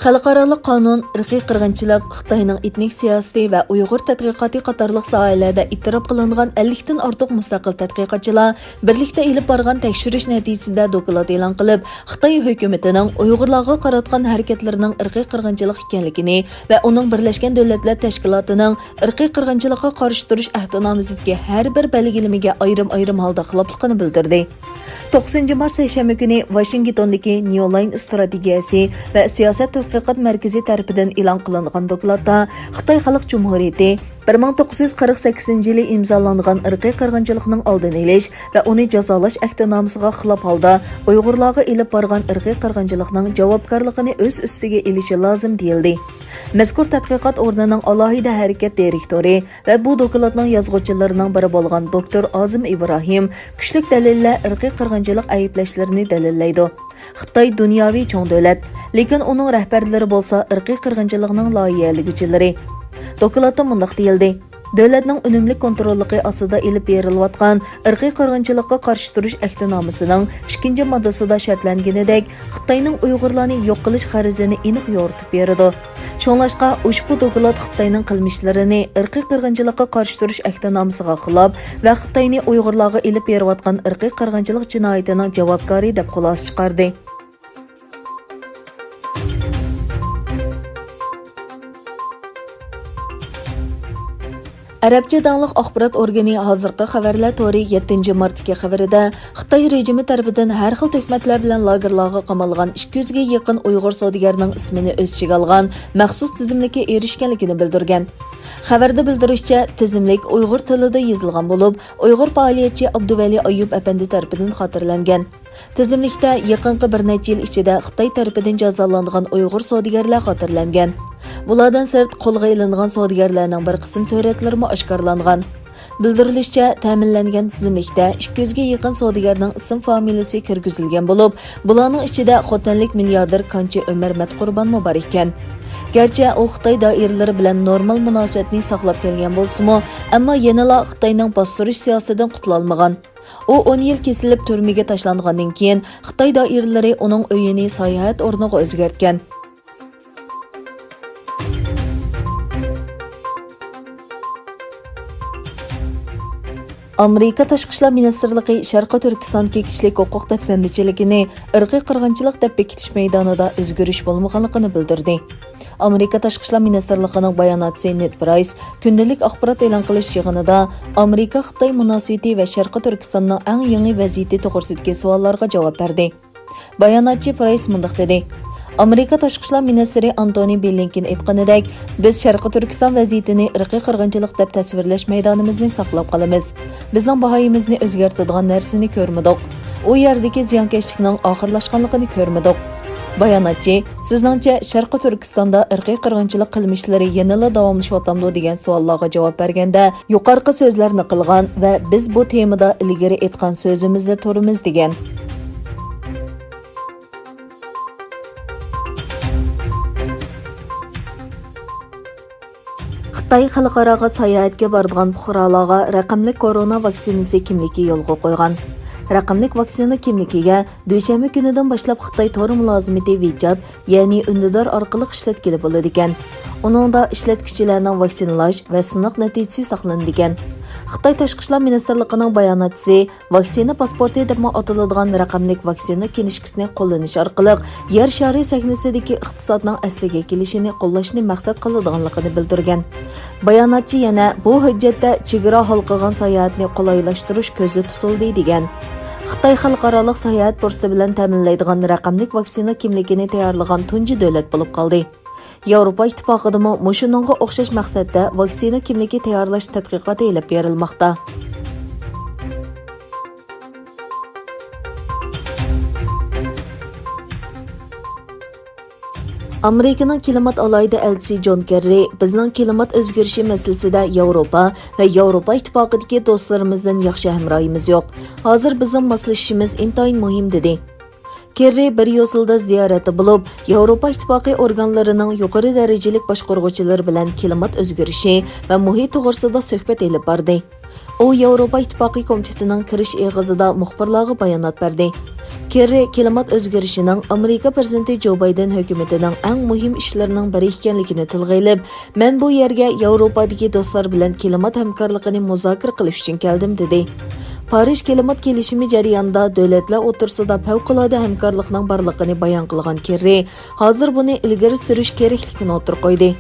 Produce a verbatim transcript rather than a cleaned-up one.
خەلقئارالىق قانۇن، ئىرقىي قىرغىنچىلىق، خىتاينىڭ ئېتنىك سىياسىتى ۋە ئۇيغۇر تەتقىقاتى قاتارلىق ساھەلەردە ئېتىراپ قىلىنغان ئەللىكتىن ئارتۇق مۇستەقىل تەتقىقاتچىلار بىرلىكتە ئېلىپ بارغان تەكشۈرۈش نەتىجىسىدە دوكلات ئېلان قىلىپ، خىتاي ھۆكۈمىتىنىڭ ئۇيغۇرلارغا قاراتقان ھەرىكەتلىرىنىڭ ئىرقىي قىرغىنچىلىق ئىكەنلىكىنى ۋە ئۇنىڭ بىرلەشكەن دۆلەتلەر تەشكىلاتىنىڭ ئىرقىي قىرغىنچىلىققا قارشى تۇرۇش ئەھدىنامىسىدىكى ھەر بىر بەلگىلىمىگە ئايرىم-ئايرىم ھالدا خىلاپلىقىنى بىلدۈردى. توققۇزىنچى مارت سەيشەنبە كۈنى ۋاشىنگتوندىكى نيۇ لاين ئىستراتېگىيەسى ۋە سىياسەت تەتقىقات مەركىزى تەرىپىدىن ئېلان قىلىنغان دوكلاتتا خىتاي خەلق جۇمھۇرىيىتى بىر مىڭ توققۇز يۈز قىرىق سەككىزىنچى يىلى ئىمزالانغان ئىرقىي قىرغىنچىلىقنىڭ ئالدىنى ئېلىش ۋە ئۇنى جازالاش ئەھدىنامىسىغا خىلاپ ھالدا ئۇيغۇرلارغا ئېلىپ بارغان ئىرقىي قىرغىنچىلىقنىڭ جاۋابكارلىقىنى ئۆز ئۈستىگە ئېلىشى لازىم، دېيىلدى. مەزكۇر تەتقىقات ئورنىنىڭ ئالاھىدە ھەرىكەت دىرېكتورى ۋە بۇ دوكلاتنىڭ يازغۇچىلىرىنىڭ بىرى بولغان دوكتور ئازىم ئىبراھىم كۈچلۈك دەلىللەر ئىرقىي قىرغىنچىلىق ئەيىبلەشلىرىنى دەلىللەيدۇ. خىتاي دۇنياۋى چوڭ دۆلەت، لېكىن ئۇنىڭ رەھبەرلىرى بولسا ئىرقىي قىرغىنچىلىقنىڭ لايىھەلىگۈچىلىرى. دوكلاتتا مۇنداق دېيىلدى: دۆلەتنىڭ ئۈنۈملۈك كونتروللۇقى ئاستىدا ئېلىپ بېرىلىۋاتقان ئىرقىي قىرغىنچىلىققا قارشى تۇرۇش ئەھدىنامىسىنىڭ ئىككىنچى ماددىسىدا شەرتلەنگىنىدەك، خىتاينىڭ ئۇيغۇرلارنى يوق قىلىش غەرىزىنى ئېنىق يورۇتۇپ بېرىدۇ. شۇڭلاشقا، ئۇشبۇ دوكلات خىتاينىڭ قىلمىشلىرىنى ئىرقىي قىرغىنچىلىققا قارشى تۇرۇش ئەھدىنامىسىغا خىلاپ ۋە خىتاينى ئۇيغۇرلارغا ئېلىپ بېرىۋاتقان ئىرقىي قىرغىنچىلىق جىنايىتىنىڭ جاۋابكارى دەپ خۇلاسە چىقاردى. ئەرەبچە داڭلىق ئاخبارات ئورگىنى ھازىرقى خەۋەرلەر تورى يەتتىنچى مارتتىكى خەۋىرىدە، خىتاي رېجىمى تەرىپىدىن ھەر خىل تۆھمەتلەر بىلەن لاگېرلارغا قامالغان ئىككى يۈزگە يېقىن ئۇيغۇر سودىگەرنىڭ ئىسمىنى ئۆز ئىچىگە ئالغان مەخسۇس تىزىملىككە ئېرىشكەنلىكىنى بىلدۈرگەن. خەۋەردە بىلدۈرۈشىچە، تىزىملىك ئۇيغۇر تىلىدا يېزىلغان بولۇپ، ئۇيغۇر پائالىيەتچى ئابدۇۋەلى ئايۇپ ئەپەندى تەرىپىدىن خاتىرىلەنگەن. تىزىملىكتە يېقىنقى بىر نەچچە يىل ئىچىدە خىتاي تەرىپىدىن جازالانغان ئۇيغۇر سودىگەرلەر خاتىرىلەنگەن. بۇلاردىن سىرت، قولغا ئېلىنغان سودىگەرلەرنىڭ بىر قىسىم سۈرەتلىرىمۇ ئاشكارىلانغان. بىلدۈرۈلۈشىچە، تەمىنلەنگەن تىزىملىكتە ئىككى يۈزگە يېقىن سودىگەرنىڭ ئىسىم فامىلىسى كىرگۈزۈلگەن بولۇپ، بۇلارنىڭ ئىچىدە خوتەنلىك مىلياردېر كانچى ئۆمەر مەتقۇربانمۇ بار ئىكەن. گەرچە ئۇ خىتاي دائىرىلىرى بىلەن نورمال مۇناسىۋەتنى ساقلاپ كەلگەن بولسىمۇ، ئەمما يەنىلا خىتاينىڭ باستۇرۇش سىياسىتىدىن قۇتۇلالمىغان. ئۇ ئون يىل كېسىلىپ تۈرمىگە تاشلانغاندىن كېيىن، خىتاي دائىرىلىرى ئۇنىڭ ئۆيىنى ساياھەت ئورنىغا ئۆزگەرتكەن. ئامېرىكا تاشقى ئىشلار مىنىستىرلىقى شەرقىي تۈركىستاندىكى كىشىلىك ھوقۇق دەپسەندىچىلىكىنى ئىرقىي قىرغىنچىلىق دەپ بېكىتىش مەيدانىدا ئۆزگىرىش بولمىغانلىقىنى بىلدۈردى. ئامېرىكا تاشقى ئىشلار مىنىستىرلىقىنىڭ باياناتچىسى نېد پرايس كۈندىلىك ئاخبارات ئېلان قىلىش يىغىنىدا ئامېرىكا-خىتاي مۇناسىۋىتى ۋە شەرقىي تۈركىستاننىڭ ئەڭ يېڭى ۋەزىيىتى توغرىسىدىكى سوئاللارغا جاۋاب بەردى. باياناتچى پرايس مۇنداق دېدى: ئامېرىكا تاشقى ئىشلار مىنىستىرى ئانتونى بلىنكېن ئېيتقىنىدەك، بىز شەرقىي تۈركىستان ۋەزىيىتىنى ئىرقىي قىرغىنچىلىق دەپ تەسۋىرلەش مەيدانىمىزنى ساقلاپ قالىمىز. بىزنىڭ باھايىمىزنى ئۆزگەرتىدىغان نەرسىنى كۆرمىدۇق. ئۇ يەردىكى زىيانكەشلىكنىڭ ئاخىرلاشقانلىقىنى كۆرمىدۇق. باياناتچى، سىزنىڭچە، شەرقىي تۈركىستاندا ئىرقىي قىرغىنچىلىق قىلمىشلىرى يەنىلا داۋاملىشىۋاتامدۇ؟ دېگەن سوئاللارغا جاۋاب بەرگەندە، يۇقىرىقى سۆزلەرنى قىلغان ۋە بىز بۇ تېمىدا ئىلگىرى ئېيتقان سۆزىمىزدە تۇرىمىز، دېگەن. خىتاي خەلقئاراغا ساياھەتكە بارىدىغان پۇقرالارغا رەقەملىك كورونا ۋاكسىنىسى كىملىكى يولغا قويغان. رەقەملىك ۋاكسىنا كىملىكىگە دۈشەنبە كۈنىدىن باشلاپ خىتاي تور مۇلازىمىتى ۋىچات، يەنى ئۈندىدار ئارقىلىق ئىشلەتكىلى بولىدىكەن. ئۇنىڭدا ئىشلەتكۈچىلەرنىڭ ۋاكسىنىلاش ۋە سىناق نەتىجىسى ساقلىنىدىكەن. خىتاي تاشقى ئىشلار مىنىستىرلىقىنىڭ باياناتچىسى ۋاكسىنا پاسپورتى دەپمۇ ئاتىلىدىغان رەقەملىك ۋاكسىنا كىنىشكىسىنى قوللىنىش ئارقىلىق يەر شارى سەھنىسىدىكى ئىقتىسادنىڭ ئەسلىگە كېلىشىنى قوللاشنى مەقسەت قىلىدىغانلىقىنى بىلدۈرگەن. باياناتچى يەنە بۇ ھۆججەتتە چېگرا ھالقىغان ساياھەتنى قولايلاشتۇرۇش كۆزدە تۇتۇلدى، دېگەن. خىتاي خەلقئارالىق ساياھەت پۇرسىتى بىلەن تەمىنلەيدىغان رەقەملىك ۋاكسىنا كىملىكىنى تەييارلىغان تۇنجى دۆلەت بولۇپ قالدى. ياۋروپا ئىتتىپاقىدىمۇ مۇشۇنىڭغا ئوخشاش مەقسەتتە ۋاكسىنا كىملىكى تەييارلاش تەتقىقاتى ئېلىپ بېرىلماقتا. ئامېرىكىنىڭ كىلىمات ئالاھىدە ئەلچىسى جون كېررى، بىزنىڭ كىلىمات ئۆزگىرىشى مەسىلىسىدە ياۋروپا ۋە ياۋروپا ئىتتىپاقىدىكى دوستلىرىمىزدىن ياخشى ھەمراھىمىز يوق. ھازىر بىزنىڭ ماسلىشىشىمىز ئىنتايىن مۇھىم، دېدى. كېررى بىر يوسۇلدا زىيارەتتە بولۇپ، ياۋروپا ئىتتىپاقى ئورگانلىرىنىڭ يۇقىرى دەرىجىلىك باشقۇرغۇچىلىرى بىلەن كىلىمات ئۆزگىرىشى ۋە مۇھىت توغرىسىدا سۆھبەت ئېلىپ باردى. ئۇ ياۋروپا ئىتتىپاقى كومىتېتىنىڭ كىرىش ئېغىزىدا مۇخبىرلارغا بايانات بەردى. كېررى كىلىمات ئۆزگىرىشىنىڭ ئامېرىكا پىرېزىدېنتى جو بايدېن ھۆكۈمىتىنىڭ ئەڭ مۇھىم ئىشلىرىنىڭ بىرى ئىكەنلىكىنى تىلغا ئېلىپ، مەن بۇ يەرگە ياۋروپادىكى دوستلار بىلەن كىلىمات ھەمكارلىقىنى مۇزاكىرە قىلىش ئۈچۈن كەلدىم، دېدى. پارىژ كىلىمات كېلىشىمى جەريانىدا دۆلەتلەر ئوتتۇرىسىدا پەۋقۇلئاددە ھەمكارلىقنىڭ بارلىقىنى بايان قىلغان كېررى، ھازىر بۇنى ئىلگىرى سۈرۈش كېرەكلىكىنى ئوتتۇرىغا قويدى.